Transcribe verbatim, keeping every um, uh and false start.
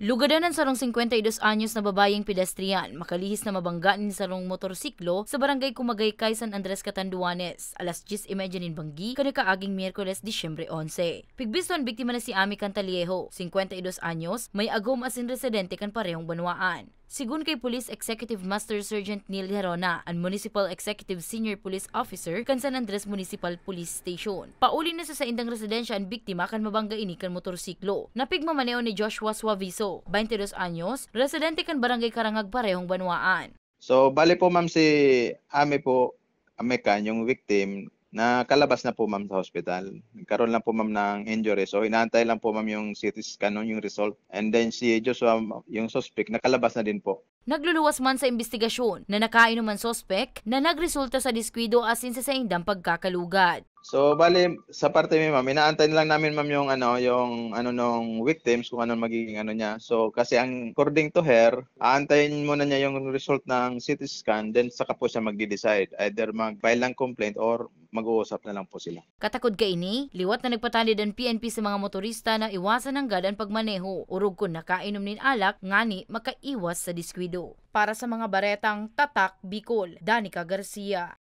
Lugadan an sarong singkwenta y dos anyos na babayeng pedestrian makalihis na mabangga nin sarong motorsiklo sa Barangay Kumagaykay, San Andres, Catanduanes, alas dyes y medya nin banggi kan nakaaging Miyerkules, Disyembre onse. Pigbisto an biktima na si Ami Cantalejo, singkwenta y dos anyos, may agom asin residente kan parehong banwaan. Segun kay Police Executive Master Sergeant Neil Herona, an Municipal Executive Senior Police Officer kan San Andres Municipal Police Station, pauli na sa saindang residensya an biktima kan mabangga ini kan motorsiklo na pigmamaneho ni Joshua Suaviso, twenty dos anyos, residente kan Barangay Karangag, parehong banwaan. So, bali po, ma'am, si Ami po, Ami Can, yung victim, nakalabas na po, ma'am, sa hospital. Nagkaroon lang po, ma'am, ng injury. So, inaantay lang po, ma'am, yung C T scan nun, yung result. And then si Joshua, yung suspect, nakalabas na din po. Nagluluwas man sa imbestigasyon na nakainom an suspek na nagresulta sa diskuido asin sa saindang pagkakalugad. So, bali, sa parte mi, ma'am, inaantay na lang namin, ma'am, yung ano, yung ano nung victims, kung anong magiging ano niya. So, kasi ang, according to her, aantayin muna niya yung result ng C T scan, then saka po siya magde-decide. Either mag-file ng complaint or mag-uusap na lang po sila. Katakod kaini, liwat na nagpatanid an P N P sa mga motorista na iwasan nanggad an pagmaneho, orog kun nakainom nin alak, ngani makaiwas sa diskuido. Para sa mga baretang Tatak Bicol, Danica Garcia.